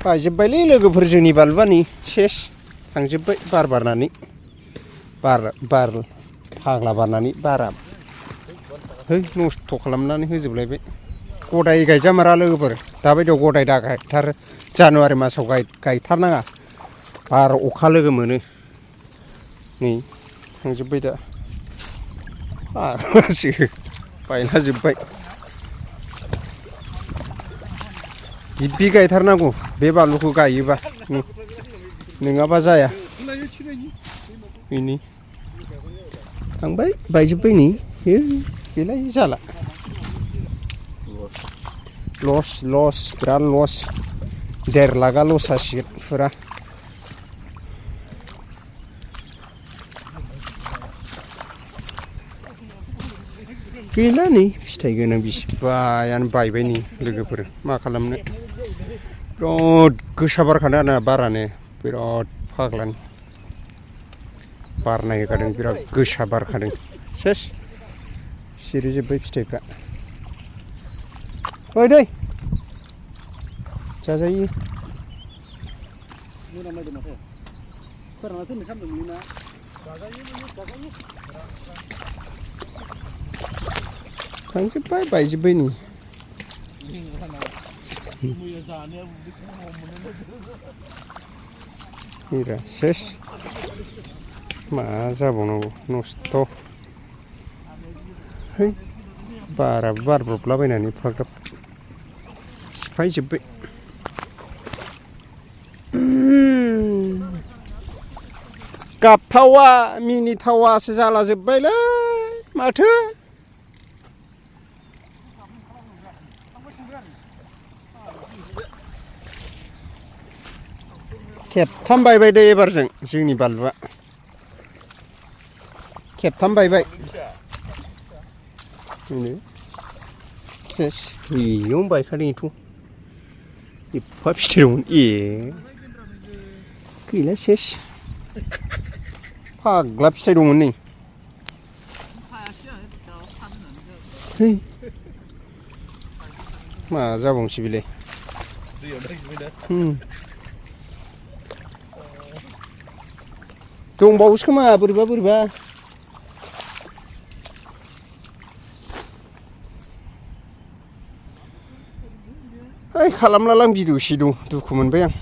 बायजोब्बायलै लोगोफोर जोंनि बानलुआनि सेस थांजोब्बाय बार बारनानै बार फाग्ला बारनानै बारा है नस्थ' खालामनानै होजोबलायबाय गदाय गायजामारा लोगोफोर दाबायदियाव गदाय दा गायथार जानुवारि मासाव गायथारनाङा बार अखा लोगो मोनो नै थांजोब्बाय दा फाग्लासो बायला जोब्बाय गिबि गायथारनांगौ बे बानलुखौ गायोबा नङाबा जाया बेनि थांबाय बायजोब्बाय नै गैलाय जाला लस बिराद लस 1.5 लाखा लस जासिगोन फुरा गैला नै फिथाइ गोनां बिसिबायानो बायबाय नै लोगोफोर मा खालामनो बिराद गोसा बारखादों आरोना बारानो बिराद फाग्लानि बार नायहोखादों बिराद गोसा बारखादों सेस सिरिजोब्बाय फिथाइफ्रा ओइ दै जाजायो थांजोब्बाय बायजोब्बाय नै हीरा सेस मा जाबावनांगौ नस्थ' है बाराबो बारब्रबलाबायनानै फाग्राब सिफायजोब्बाय गाबथावा मिनिथावासो जालाजोब्बायलै माथो खेबथाम बायबाय दे एबारजों जोंनि बानलुआ खेबथाम बायबाय सेस बेयावनो बायखादों एथ' एफा फिथाइ दंमोन गैला सेस फाग्ला फिथाइ दंमोन नै मा जाबावनोसै बेलाय दंबावोसो खोमा बोरैबा ओइ खालामलालां भिडिअ' सिडिअ' दुखु मोनबाय आं